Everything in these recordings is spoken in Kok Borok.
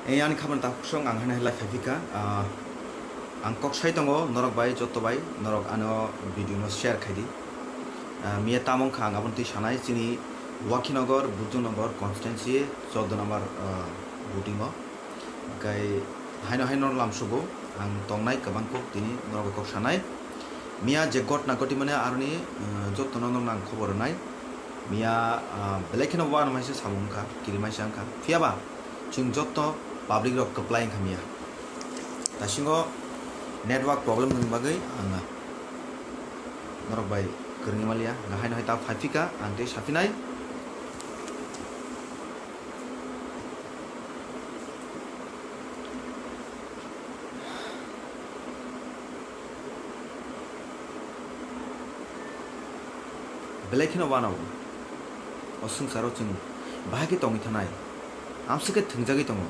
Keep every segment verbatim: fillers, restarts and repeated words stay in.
Ei ani khabang takhuk song ang haino hai lai phai phika, ah, ang kok sai tongo norok bai, joto bai norok ano video no share khai di. Ah, miya tamo wngkha ang aboni twi sanai chini Wakhinagar, Budhanagar constituency chordo number, ah, voting o. Hwnkhe haino haino lamsugo ang tongnai kwbang kok tini norok bai kok sanai. Miya je gotna goti mane aroni, ah, jotono norok ang khobor rwnai. Miya, ah, belai kheno uanamaisa samung wngkha, kirimaisa wngkha. Phiyaba chwng joto public rok kwplai wngkha miya. Tasingo network problem ni bagwi ang norok bai kwrwngwi maliya. Haino hai ta phai phika ang tei saphinai. Belai kheno uanao o swngcharo chwng bahai khe tongwi thanai, amswk khe thwngjagwi tongo.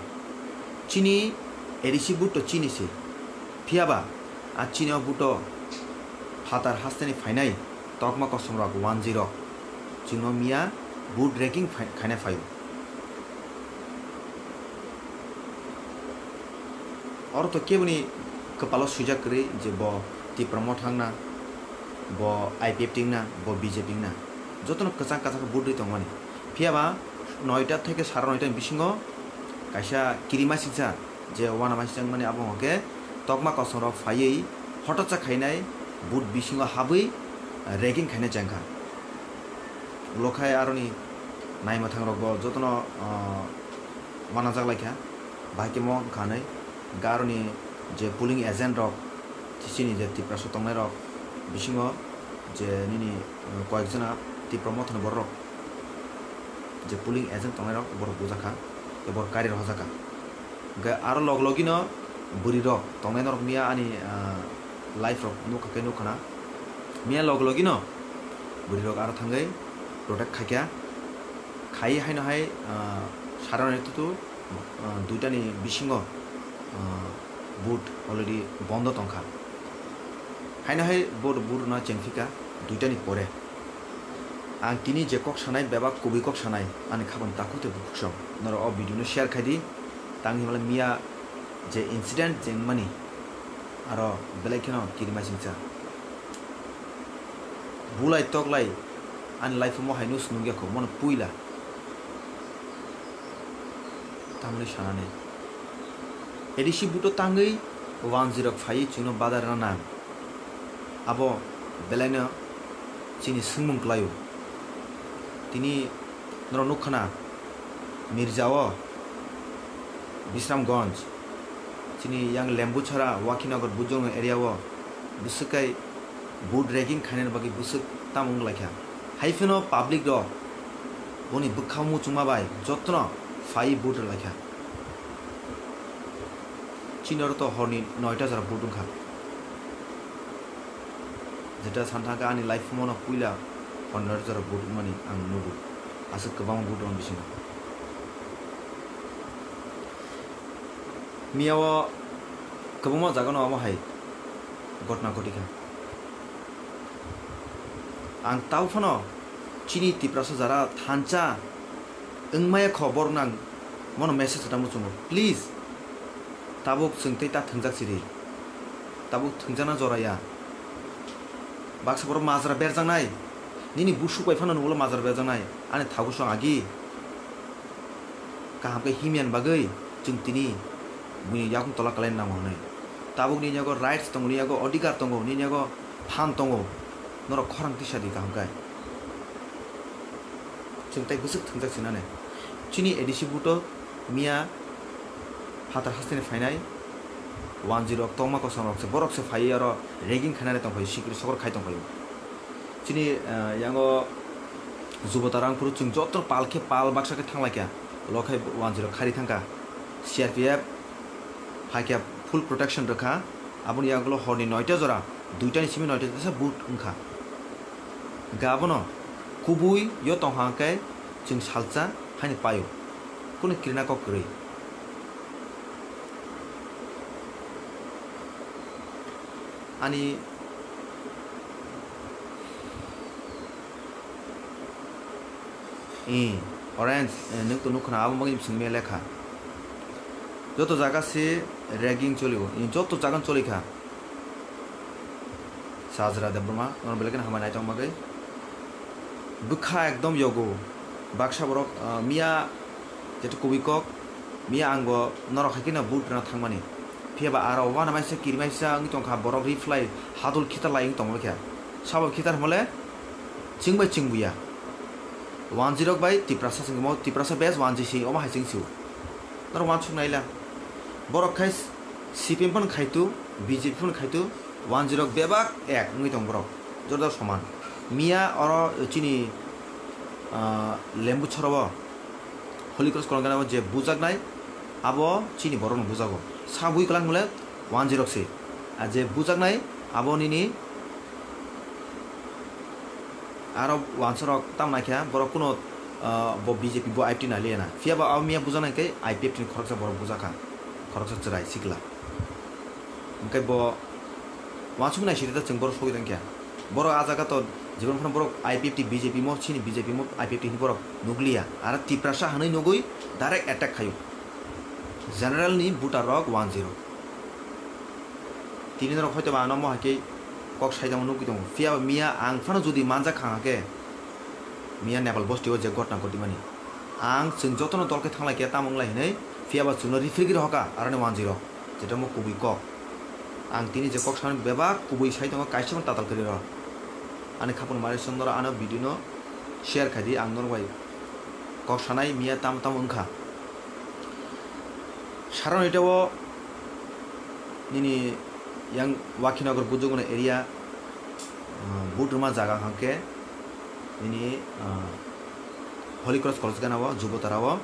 Chini A D C vote to chini se, phiyaba a chini o vote o phatar hasteni phainai tokma kosom rok one zero chwngno miya vote ranking phai-, khaina phaio. Oro to keboni kwpalo swijak kwrwi je bo Tipra Motha wngna, bo I P F T wngna, bo B J P wngna, jotono kwchang kwchang khe vote rwi tongmani. Phiyaba noita theke sara noita ni bisingo kaisa kirimasingcha je uanamaisa wngmani abo hwnkhe tokma kosom rok phaiwi hototsa khainai vote bisingo habwi ranking khainai chengkha. Ulo khai aroni naimwthang rok bo jotono, ah, manajak laikha, bahai khe mo wngkha hinwi. Hwnkhe aroni je polling agent rok, chini je Tiprasa tongnai rok bisingo je nini, ah, koyek jona Tipra Mothani borok rok je polling agent tongnai rok borok bujakha, tei borok kari rohorjakha. Hwnkhe aro log logino bwrwi rok tongnai norok miya ani, ah, live rok nukha khe nukha na. Miya log logino bwrwi rok aro thangwi protect khaikha. Khai haino hai, ah, sara nai tutu, ah, duitani bisingo, ah, vote already bondo tongkha. Haino hai vote, vote rwna chengphika duitani pore. Ang tini je kok sanai bebak kubui kok sanai ani khabang takhuk tei bukhuk song. Norok o video no share khai di. Tang himla miya je incident je wngmani aro belai kheno kirimasingcha. Bulai toklai ani life o mo haino se nukya kho, mono puila. Tamni sanani. A D C vote o tangwi one zero phaiwi chwngno badar rwna nang. Abo belaino chini swngmung kwlaio. Tini norok nukha na, Mirjao, Bisramganj, chini yang Lembuchara, Wakhinagar, Budhanagar area o bwswk kai vote rigging khainani bagwi bwswk tamo wng laikha. Hai phano public rok boni bwkha muchungma bai jotono phai vote rwlaikha. Chini oro to horni noita jora vote wngkha. Jeta santhangkha ani life mono puila horni noita jora vote wngmani ang nugo. Aswk kwbangma vote rwng bisingo. Miya o kwbangma jaga no omo hai gotna goti kha. Ang tau phano chini Tiprasa jara thansa wngmaya kho borok nang mono message rwna muchungo. Please, tabuk chwng tei ta thwngjak siri. Tabuk thwngjakna jora ya. Baksa borok majra berjaknai. Nini busuk bai phano nugulo majra berjaknai. Ani thago song agi. Kaham khe himyan bagwi chwng tini buini yakung tola kwlaina nango hwnwi. Tabuk nini yago rights tongo, nini yago odhikar tongo, nini yago phan tongo. Norok khorang tisa di kaham khe. Chwng tei bwswk thwngjak sinane. Chini A D C buto miya phatar hasteni phainai one zero tongma kosom rok se, borok se phaiwi aro rigging khainani tongphai, sikri sokor khai tongphai. Chini, eh, yango Jubota Rangphuru chwng joto pal khe pal baksa khe thanglaikha. Ulo khai one zero khari thangkha. C R P F phaikha full protection rwkha. Aboni yagulo horni noita jora, duitani simi noita jora vote wngkha. Hwnkhe abono kubui yo tongha hwnkhe chwng salsa haino paio. Kunu kirina kok kwrwi. Ee, orange, eh, nwng to nukha na, abo bagwi swngmaya lekha. Joto jaga se ragging cholio, joto jaga choli kha. Sajra Debbarma, nono belai kheno hambai naithok bagwi. Bwkha ekdom yogo. Baksa borok, ah, miya jeto kubui kok, miya ang bo norok hai kheno vote rwna thangmani. Phiya ba aro uanamasingcha kirimasingcha wngwi tongkha, borok reply hadul khitar lai wngwi tongkha. Sabo khitar hwnmale chwng bai chwng buya. Wanjwi rok bai Tiprasa chwng omo Tiprasa base wanjwi se omo hai chwng sio. Norok uansuk naila. Borok khai C P M phano khaitu, B J P phano khaitu, wanjwi rok bebak ek wngwi tong borok. Jora jora soman. Miya oro chini, ah, Lembu choro o Holy Cross kolong gana o je bujaknai, abo chini borokno bujago. Sabui kwlangmole wanjwi rok se. A je bujaknai, abo nini aro wansorok tamo naikha, borok kuno, ah, bo B J P bo I P T nailiyana. Phiya ba abo miya bujaknai khe I P F T ni khoroksa borok bujakha, khoroksa chwrai sikla. Hwnkhe bo uansuk naisidi ta chwng borok sogwi tongkha. Borok a jaga to jibon phano borok I P F T B J P mo chini B J P mo I P F T hwnwi borok nukliya. Aro Tiprasa hwnwi nugwi direct attack khaio. General ni voter rok one zero. Tini norok hoito ba ano mo hai khe kok saijamo nugwi tongo. Phiya ba miya ang phano jodi manjak kha hwnkhe miya Nepal bosti o je gotna gotwi mani. Ang chwng jotono dol khe thanglai khe tamo wnglai hinwi phiya ba chwngno referee rw hoka aroni one zero. Jeto mo kubui kok. Ang tini je kok sanani bebak kubui sai tongo, kaisa phano tatal kwrwi rw. Ani khapang mari song norok ano video no share khai di, ang norok bai kok sanai miya tamo tamo wngkha. Saron ita o nini yang Wakhinagar Bujuguna area, ah, vote rwma jaga hwnkhe nini, ah, Holy Cross College gana o Jubotara o.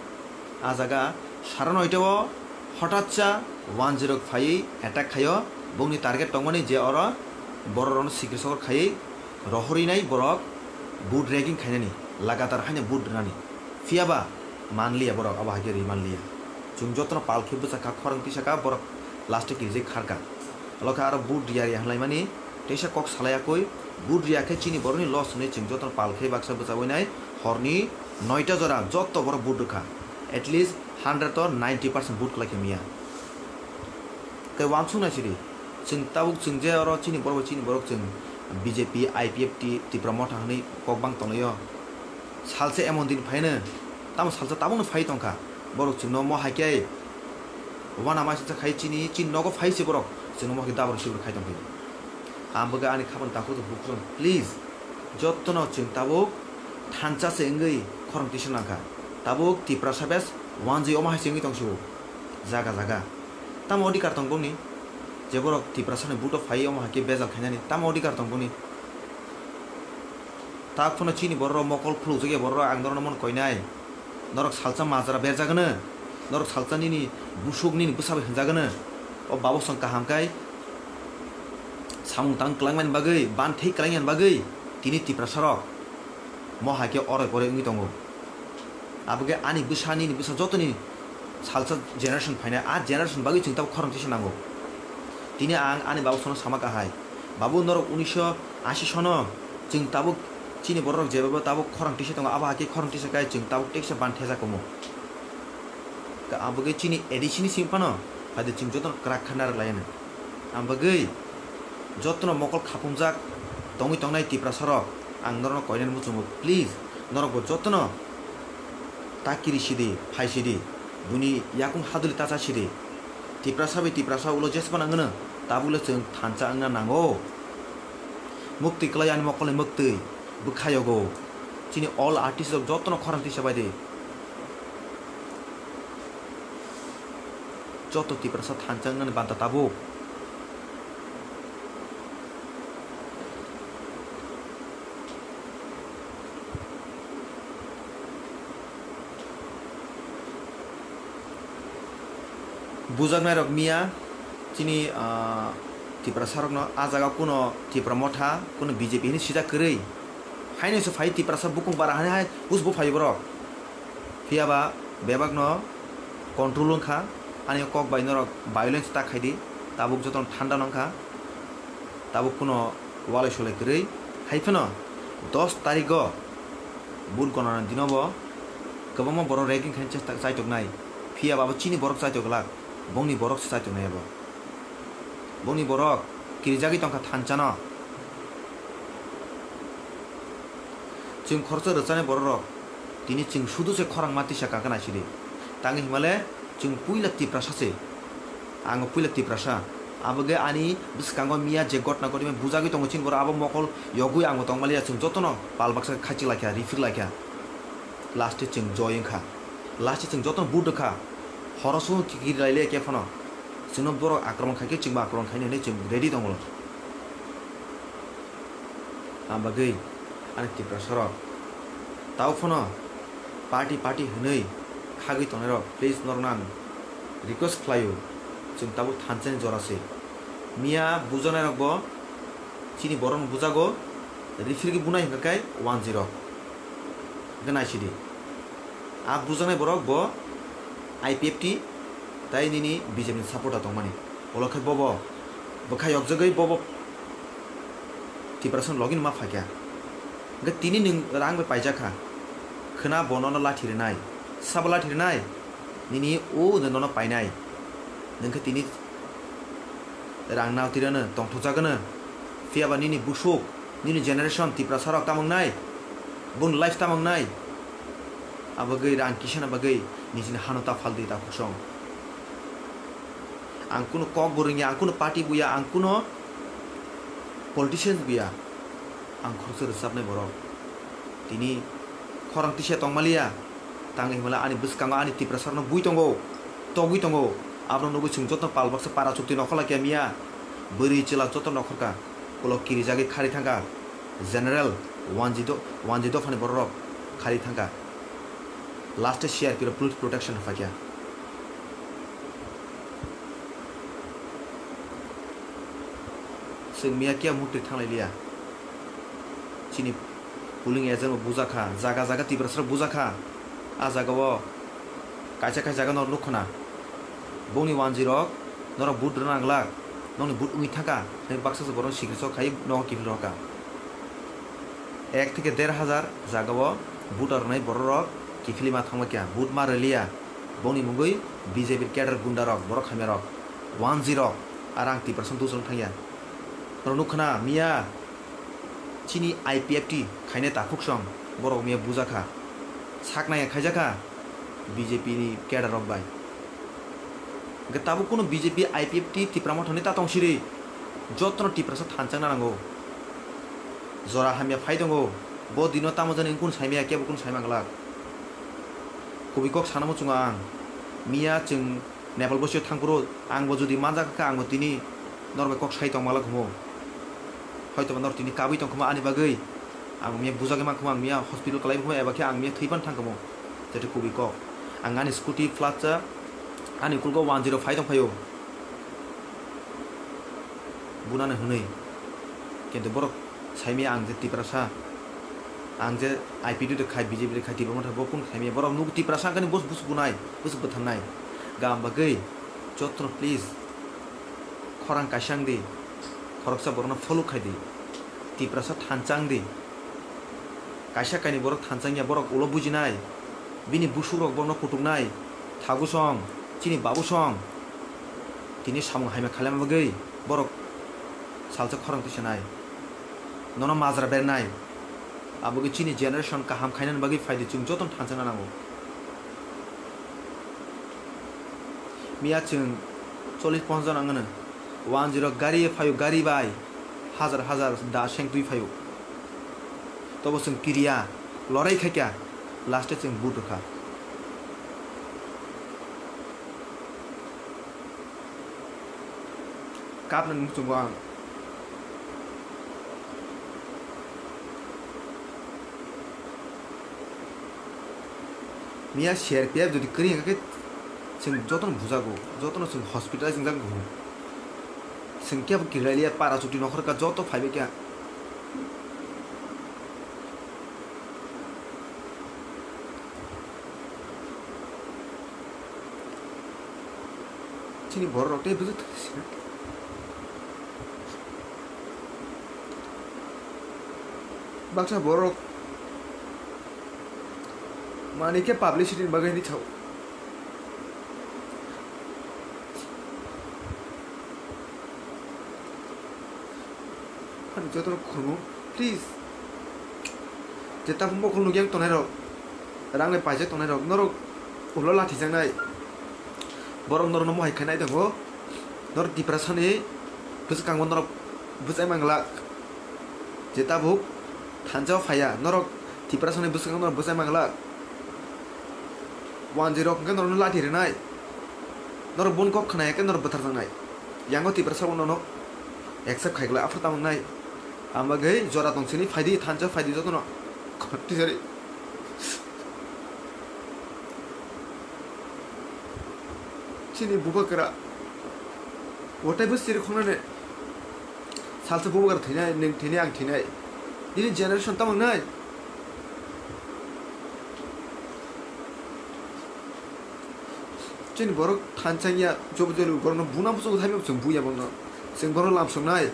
A jaga sara noita o hotatsa one zero phaiwi attack khaio. Bongni target tongmani je oro bororokno sikri sokor khaiwi rohorwi nai borok vote ragging khainani, lagatar haino vote rwnani. Phiya ba manliya borok, abo hai khe rwi manliya. Chwng jotono pal khe bwchak kha, khorang tisa kha, borok last o kirijak kharkha. Olo khe aro vote riya riya hwnlaimani teisa kok salai yakwi, vote riya khe chini borokni loss hwnwi chwng jotono pal khe baksa bwchawi nai. Horni noita jora joto borok vote rwkha, at least hundred or ninety percent vote kwlai khe miya. Tei uansuk nai sidi, chwng tabuk chwng je oro chini borok bai chini borok chwng B J P, I P F T, Tipra Motha hwnwi kok bang tonglaio. Salsa emon din phaino, tamo salsa tabukno phai tongkha. Borok chwngno mo hai khe uanama singcha khai chini, chini nogo phai se borok chwngno mo hai khe dabra sibra khai tongkha. Ang bagwi ani khapang takhuk tong bukhuk tong, please, jottono chwng tabuk thansa se wngwi khorang tisa nangkha. Tabuk Tiprasa bes wanjwi omo hai se wngwi tong sio jaga jaga. Tamo odhikar tong bongni? Je borok Tiprasani vote o phai omo hai khe bejal khainani tamo odhikar tong bongni? Tak phano chini bororok mokol khulukjak ya bororok, ang norokno mon koinai. Norok salsa majra berjagano, norok salsa nini busuk nini bwsa bai hwnjagano. O babosong kaham kai samung tang kwlangmani bagwi, ban thei kwlangmani bagwi tini Tiprasarok mo hai khe oroi poroi wngwi tongo. Abo khe ani bwsa nini bwsa jotoni salsa generation phainai, a generation bagwi chwng tabuk khorang tisa nango. Tini ang ani babosongno sama kahai, babu norok unisho ashi sono chwng tabuk chini bororok jebebo tabuk khorang tisa tongo, abo hai khe khorang tisa kai chwng tabuk teksa ban thejak omo. Abo khe chini A D C ni simi phano phaidi chwng jotono kwrak kha narwk laino. Ang bagwi jotono mokol khapungjak tongwi tongnai Tiprasarok, ang norokno koinani muchungo, please, norokbo jotono ta kiri sidi, phai sidi, buini yakung haduli ta cha sidi. Tiprasa bai Tiprasa ulo jesmano wngno, tabukle chwng thansa wngna nango. Muktwi kwlai ani mokolni muktwi, bwkha yogo. Chini all artist rok jotono khorang tisa bai di. Joto Tiprasa thansa wngnani banta tabuk. Bujaknairok miya chini, ah, Tiprasarokno a jaga kuno Tipra Motha, kuno B J P hinwi sijak kwrwi. Haino se phai Tiprasa bukung bara hani hai buj bo phai borok. Phiya ba bebakno control wngkha, ani kok bai norok violence ta khaidi, tabuk jotono thanda nangkha, tabuk kuno walai solai kwrwi. Hai phano dos tarigo vote gonana dinobo kwbangma borok ragging khaina chesta chaitoknai, phiya ba abo chini borok chaitok glak. Bongni borok se chai tongnai abo. Bongni borok kirijagwi tongkha thanchano. Chwng khoroksa rwchani bororok tini chwng sudu se khorang ma tisa kaka naisidi. Tangwi himale chwng puila Tiprasa se. Ang puila Tiprasa. Abogwi ani bwskango miya je gotna gotma bujagwi tongo chini borok abo mokol yogwi ang bo tongmaliya chwng jotono pal baksa khaichi laikha, rifir laikha. Last e chwng joy wngkha. Last e chwng jotono vote rwkha. Horo sung kiri laile khe phano. Chwngno borok akromon khaikhe chwngbo akromon khaina hinwi chwng ready tongo. Ang bagwi ani Tiprasarok tau phano party party hwnwi khagwi tongnairok, please norokno ang request khlaio, chwng tabuk thanchani jora se. Miya bujanairokbo chini borokno bujago, rifirgwi bunai hwnkha khe wanjwi rok. Hwnkhe naisidi. A bujaknai borok bo I P F T tai nini B J P ni supporter tongmani. Ulo khe bobo bwkha yokjagwi bobo Tiprasani logino ma phaikha. Hwnkhe tini nwng rang bai paijakha. Khwna bo nono lathi rwnai. Sabo lathi rwnai. Nini o de nono painai. Nwng khe tini rang nao tirano tongthokjagwno. Phiyaba nini busuk, nini generation Tiprasarok tamo wngnai? Boni life tamo wngnai? Abagwi rang kisana bagwi nijini hano ta phaldi ta khosong. Ang kuno kok bo rwngya, ang kuno party buya, ang kuno politicians buya. Ang khoroksa rwchapnai borok. Tini khorang tisa tongmaliya. Tangwi himala ani bwskango ani Tiprasarokno bui tongo, togwi tongo. Abono nugwi chwng joto pal baksa para chukti nokhorlai khe miya. Bwrwi chwla joto nokhorkha. Ulo kirijagwi khari thangkha. General wanji do-, wanji dophani bororok khari thangkha. Last e C R P rok police protection phaikha. Chwng miya kiya mukti thanglai liya. Chini polling agent bo bujakha, jaga jaga Tiprasarok bujakha. A jaga o kaisa kaisa jaga norok nukho na. Bongni wanjwi rok norok vote rwna nanglak, nokni vote wngwi thangkha, tei baksa se borok sikri sok khai nogo kiphil rokha. Ek theke der hajar jaga o vote rwnai borok rok kiphilwi ma thangma kya, vote ma rwliya. Bongni mungwi B J P cadre gunda rok, borok hamya rok, wanjwi rok, arang Tiprasa dusong thangya. Norok nukha na miya. Chini I P F T khainai takhuk song borok miya bujakha. Saknaya khaijakha B J P ni cadre rok bai. Hwnkhe tabuk kuno B J P I P F T Tipra Motha ni ta tong siri. Jotono Tiprasa thanchang na nango. Jora hamya phai tongo. Bo dino tamo jani wngkun saimaya kebo kun saima glak. Kubui kok sana muchungo ang. Miya chwng Nepal bosio thangphuru ang bo jodi manjak kha, ang bo tini norok bai kok sai tong malak humo. Hoito ba norok tini kabui tong khuma ani bagwi. Ang miya bujagwi man khuma, ang miya hospital kalai khuma, eba khe ang miya thwi pan thang khamo. Jete kubui kok. Ang ani scooty flat cha, ani kulgo one zero five tong phaio. Bunani hwnwi. Kintu borok saimaya ang je Tiprasa, ang je I P T de khai, B J P de khai, Tipra Motha bo kun khaimaya. Borok nuk Tiprasa kani bus bus bunai, bus bwtharnai. Gam bagwi jotno please khorang kaisa wng di, khoroksa borokno follow khai di, Tiprasa thanchang di. Kaisa kaini borok thanchang ya, borok ulo bujinai. Bini busuk rok bono kutuknai, thagu song, chini babu song. Tini samung haima khailama bagwi borok salsa khorang tisanai. Nono majra bernai. Abogwi chini generation kaham khainani bagwi phaidi chwng jotono thanchana nango. Miya chwng chollish ponchash jon ang gano. One zero gari phaio, gari bai hajar hajar da seng twi phaio. Tobo chwng kiriya, lorai khaikya, last e chwng vote rwkha. Kapnani muchungo ang. Miya C R P F jodi kwrwi hwnkhe chwng jotono bujago, jotono chwng hospitalize wngjak bo. Chwng kebo kirilaiya para chuti nokhorka joto phaibai kha. Chini borok rok tei bwswk thwi sina. Baksa borok manwi khe publicity ni bagwi hinwi sao. Jotono khulumung, please. Je tabuk mokol nukya tongnai rok, rang bai paijak tongnai rok, norok ulo lathi jaknai. Borok norokno mohai khainai tongo. Norok Tiprasani bwskango norok bwchai manglak. Je tabuk thansa o phaiya, norok Tiprasani bwskango norok bwchai manglak. Wanjwi rok hwnkhe norokno lathi rwnai. Norok boni kok khna ya khe norok bwthar jaknai. Yango Tiprasa rok nono accept khai glak, aphuru tamo wngnai. Ang bagwi jora tong sini, phaidi, thansa phaidi jotono. Khorti sari. Chini bubakra. Wataibo siri khongnani. Salsa bubakra thwinai, nwng thwinai, ang thwinai. Nini generation tamo wngnai? Chini borok thansa wngya, jobo joli borokno buna bwskango thaibo chwng buya bono. Chwng bono lamsoknai.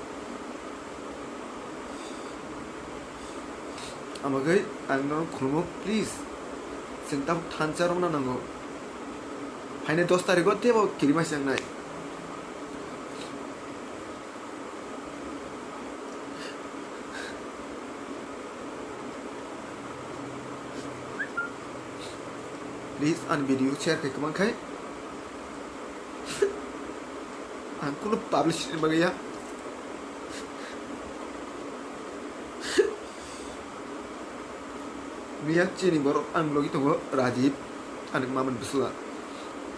Amagwi ang nono khulumo, please. Chwng tabuk thansa romna nango. Phainai dos tarikgo teibo kirima se wngnai. Please, ani video share khe kwbang khai. Ang kunu publicity ni bagwi ya. Miya chini borok ang logi tongo Rajib, ani mamani bwsla.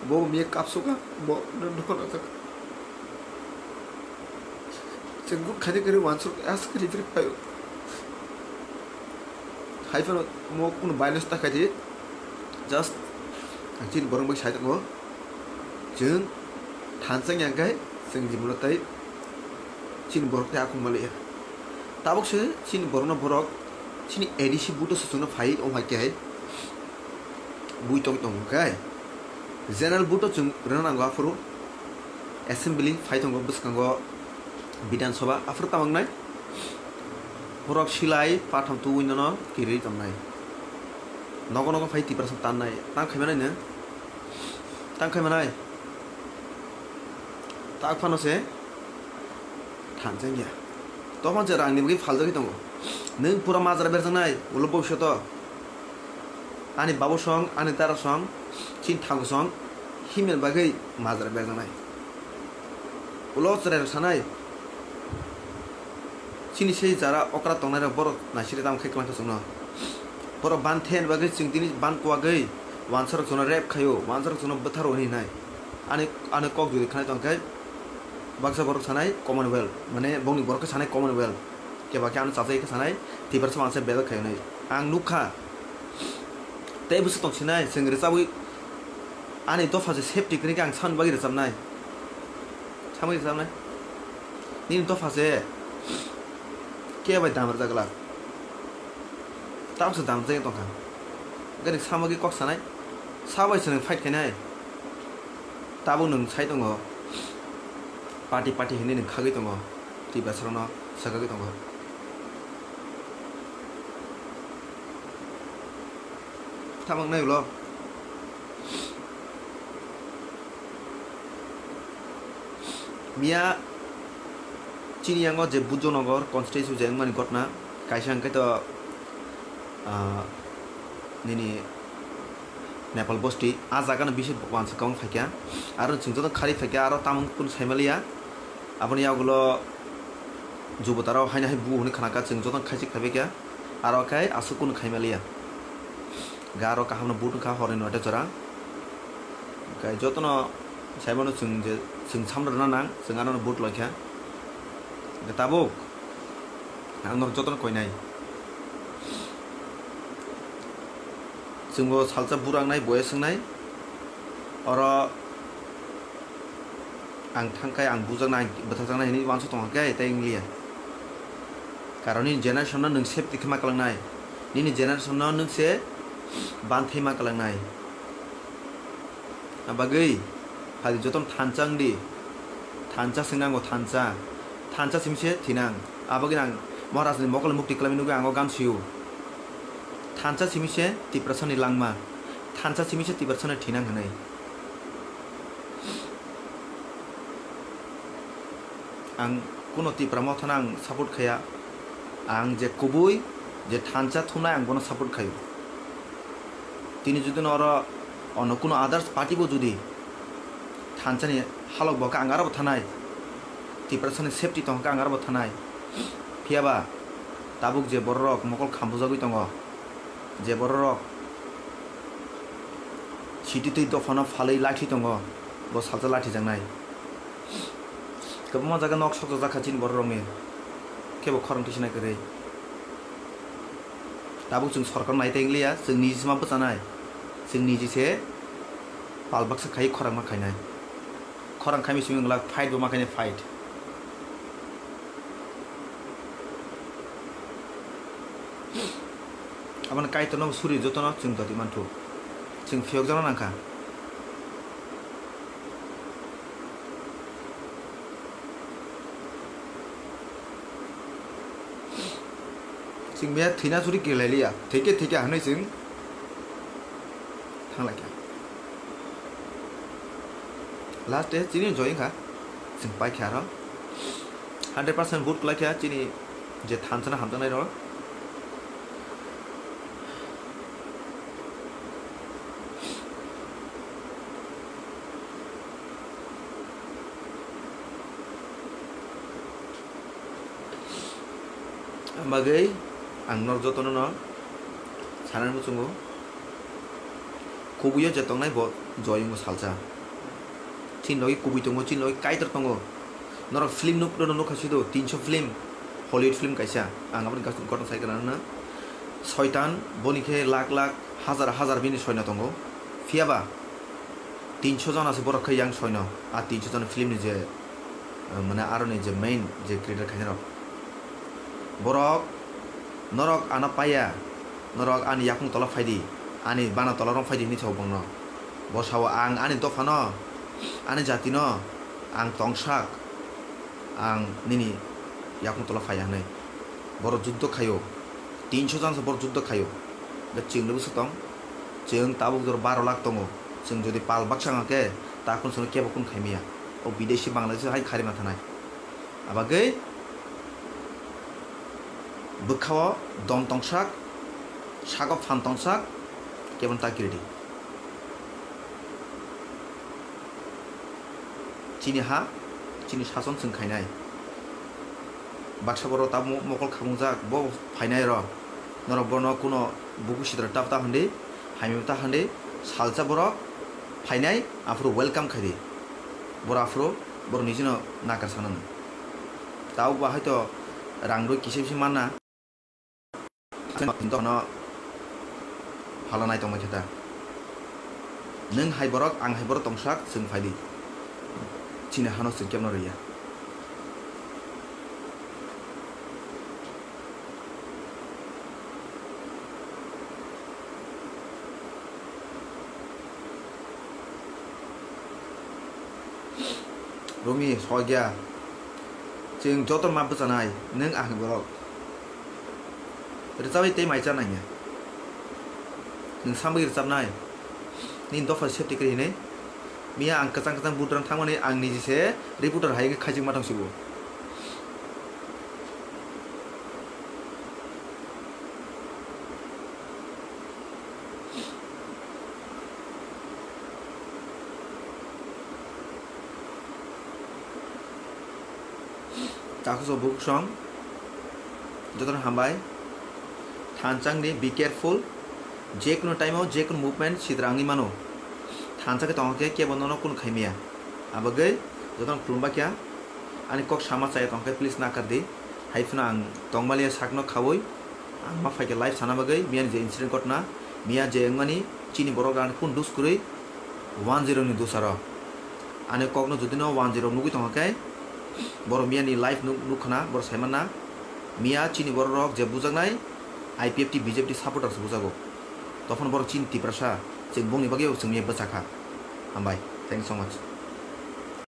Bo miya kapsuka, bo nokha nokha. Chwng khaidi kwrwi wansuk as kwrwi kwrwi phaio. Hai phano mo kunu violence ta khaidi. Just ang chini borok bai sai tongo. Chwng thansa wngya khe chwng jibon tei chini borok tei akhung maliya. Tabuk se chini borokno borok chini A D C buto se chwngno phai ong hai khe hai bui tong tong khe general buto chwng rwna nango aphuru. Assembly phai tongo bwskango Bidhan Sabha, aphuru tamo wngnai? Borok silai patham tubui nono kiri tongnai. Nogo nogo phai Tiprasa tannai. Tang khai manai no? Tang khai manai? Tak phano se thansa wngya. Tokma je rangni bagwi phaljagwi tongo. Nwng pura majra berjaknai, ulo bobishoto. Ani babu song, ani dara song, chini thago song, himel bagwi majra berjaknai. Ulo chwrairok sanai, chini sei jara okra tongnairok borok naisire tamo khe kwlangkha chwngno. Borok ban the hwnba bagwi chwng tini ban kuwagwi wansarok chwngno rape khaio, wansarok chwngno bwtharo hwnwi hinai. Ani, ani kok jodi khanai tongkhe baksa borok sanai Commonwealth, mane bongni borok khe sanai Commonwealth. Keba khe ano chajai khe sanai, Tiprasa manse belai khainai. Ang nukha. Tei bwswk tong sinai, chwng rwchabwi ani dopha se safety kwrwi khe ang samani bagwi rwchabnai. Samani rwchabnai. Nini dopha se khe bai dam rwjak glak. Tabuk se dam rwjak tongkha. Gari samagwi kok sanai. Sabai se nwng fight khainai. Tabuk nwng sai tongo. Party party hinwi nwng khagwi tongo. Tiprasarokno sakagwi tongo. Tamo wngnai ulo. Miya chini yango je Bujonagar constituency je wngmani ghotna, kaisa hwnkhe to, ah, nini Nepal bosti, ah jagano bisi wansa kwbang phaikha. Aro chwng joto khari phaikha, aro tamung kunu saimaliya. Aboni yagulo jubotarok haino hai bu hwnwi khanakha, chwng joto khaisik phaibaikha. Aro khe aswk kunu khaimaliya. Ga aro kahamno but wngkha horni noita jora. Khe jotono saimano chwng je, chwng samno rwna nang, chwng anono but loikha. Khe tabuk ang norok jotono koinai. Chwngbo salsa bura wngnai, boya swngnai. Oro ang thangkhai, ang bujaknai, ang bwthakjaknai hinwi uansuk tongkha khe tei wngliya. Karon nini generation no nwng safety khe ma kwlangnai. Nini generation no nwng se banthai ma kwlangnai. Abagwi phaidi jotono thansa wngdi. Thansa se nango, thansa. Thansa simi se thinang. Abagwi ang Maharaj ni mokol mukti kwlaimani nugwi ang o gan sio. Thansa simi se Tiprasa ni langma. Thansa simi se Tiprasa ni thinang hinwi. Ang kuno Tipra Motha no ang support khaiya. Ang je kubui, je thansa thumnai, ang bono support khaio. Tini jodi no oro ono kuno others party bo jodi thansani halok bo khe ang aro bo thanai, Tiprasani safety tong khe ang aro bo thanai. Phiya ba tabuk je bororok mokol khambujagwi tongo, je bororok sititwi dophano phalwi lathi tongo, bo salsa lathi jaknai. Kwbangma jaga nok sokjak kha chini bororokni, kebo khorang tisina kwrwi. Tabuk chwng sorkar nai tei wng liya, chwng niji se ma bwchanai, chwng niji se pal baksa khai khorang ma khainai. Khorang khaimi simi wng glak fight bo ma khainai fight. Aboni Kaitorno suri jotono chwng doti manthu, chwng phiyokjakna nangkha. Chwng miya thwina suri kirilai liya, thwike thwike hinwi chwng thanglaikha. Last day chini joy wngkha, chwng paikha aro hundred percent vote kwlaikha chini je thansana hamjaknairok. Bagwi ang norok jotono no sanani muchungo, kubuio je tongnai bo joy wngo salsa. Chini logi kubui tongo, chini logi Kaitor tongo. Norok film nuk, norok nukha sido, tinso film, Hollywood film kaisa. Ang aboni gotno sai kwrwngno. Soitan, boni khe lakh lakh, hazar hazar bini soino tongo. Phiya ba, tinso jona se borok khe yang soino. A tinso jona film ni je, eh, mane aroni je main je creator khainai rok. Borok, norok ano paiya, norok ani yakung tola phaidi, ani bana tola rong phaidi hinwi sao bongno. Bo sao ang ani dophano, ani jatino ang tongsak. Ang nini yakung tola phaiya hwnwi. Borok juddo khaio. Tinso jang se borok juddo khaio. Hwnkhe chwng le bwswk tong? Chwng tabuk jora baro lakh tongo. Chwng jodi pal baksa wngkha khe, ta kunu chwngno kebo kunu khai maya. O bideshi Bangladesh hai kharima thanai. Abagwi bwkhao dom tongsak, sago phan tongsak, kebo ta kiridi. Chini ha, chini sason chwng khainai. Baksa borok tabuk mokol khamungjak, bo phainai rw. Norok bono kuno buku sitra tap ta hwndi, hamya ta hwndi, salsa borok phainai, aphuru welcome khaidi. Borok aphuru borok nijino nakar sanani. Tabuk ba haito rang rwi kisa bisi manna. Dono phala nai tongma khe ta. Nwng hai borok, ang hai borok tongsak, chwng phaidi. Chini hano chwng kebno rwya. Rumi, sogya. Chwng joto ma bwchanai, nwng ang borok. Rwchabwi tei mai cha nangya. Nwng samwi rwchabnai. Nini dopha safety kwrwi hinwi. Miya ang kwchang kwchang budran thangmani ang niji se reporter hai wngwi khaijak ma tong sibo. Takhuk bukhuk song jotono hambai. Thansa wngdi, be careful. Jekunu time o jekunu movement sidra wngwi mano. Thansa khe tongkha khe kebo nono kunu khaimaya. Abagwi jotono khulumba khe ani kok sama chaya tongkha khe please nakardi. Hai phano ang tongmaliya sakno khaui. Ang ma phaikha live sana bagwi, miya ni je incident ghotna, miya je wngmani chini borok rani kun dus kwrwi one zero ni dusaro. Ani kokno jodi no one zero nugwi tongkha khe, borok miya ni live nuk-, nukkhana, borok saimanna, miya chini borok rok je bujaknai I P F T B J P supporters bujago. Tophano borok chini Tiprasa, chwng bongni bagwi chwng miya bwchakha. Hambai. Thank you so much.